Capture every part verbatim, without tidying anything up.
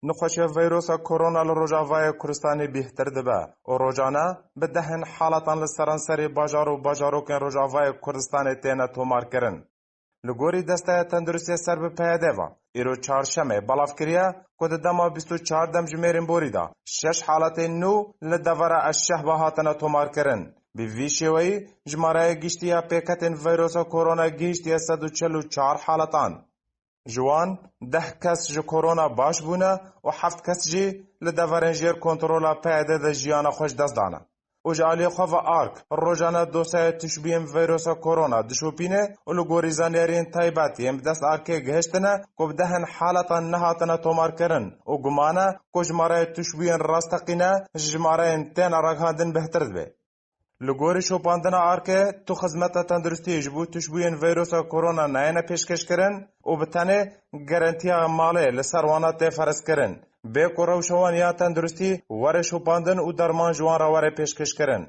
Nexweşiya veyrosa korona li Rojavayê Kurdistanê bêhtir dibe û rojane bi dehin halatan li seranserê bajar û bajarokên Rojavayê Kurdistanê têne tomarkirin. Li gorî Desteya Tenduristiya ser bi P Y D ve, îro çarşemê belav kiriye ku di dema bîst û çar demjimêrên borî de şeş haletên nû li devera Eşşehba hatine tomarkirin. Bi vî şêweyî, jimareya giştî ya pêketên veyrosa korona gihîştiye sed û çil û çar haletan. Ji wan deh kes ji korona baş bûne û heft kes jî li deverên jêr kontrola P Y D de jiyana xwe ji dest dane. Û ji aliyê xwe ve ARK rojane dosyaya tişbûyên veyrosa korona dişopîne û li gorî zanyariyên taybet yên bi dest ARKê gihiştine ku bi dehin haletan nehatine tomarkirin û guman e ku jimareya tişbûyên rasteqîne ji jimareyên têne ragihandin bêhtir dibe. Li gorî şopandina ARKê, tu xizmeta tenduristiyê ji bo tişbûyên veyrosa korona nayêne pêşkêşkirin û bi tenê garantiya malê li ser wana tê ferezkirin. Bê ku rewşa wan ya tenduristî were şopandin û derman ji wan re were pêşkêşkirin.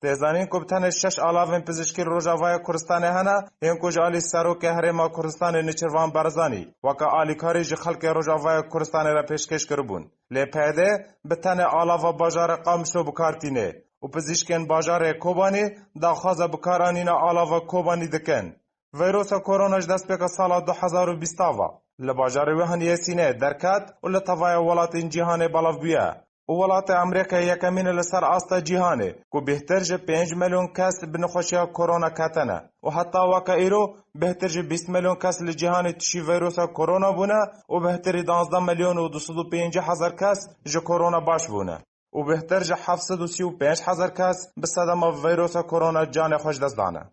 Tê zanîn ku bi tenê şeş alavên pizîşkî li Rojavaya Kurdistanê hene, yên ku ji alî Serokê Herêma Kurdistanê Nêçîrvan Barzanî weke alîkarî ji xelkê Rojavaya Kurdistanê re pêşkêş kiribûn. Lê P Y D bi tenê alava bajarê Qamişlo bi kar tîne û pizîşkên bajarê Kobanî daxwaza bikaranîna alava Kobanî dikin. Veyrosa korona ji destpêka sala du hezar û bîst ve li bajarê Wuhan yê Sînê derket û li tevaya welatên cîhanê belav bûye û welatê Amerîkayê yekemîn e li ser asta cîhanê ku bêhtir ji pênc milyon kes bi nexweşiya korona ketine û heta weke îro bêhtir ji bîst milyon kes li cîhanê tişî veyrosa korona bûne û bêhtirî duwazdeh milyon û du sed û pêncî hezar kes ji korona baş bûne û bêhtir ji heft sed û sî û pênc hezar kes bi sedema veyrosa korona canê xwe ji dest dane.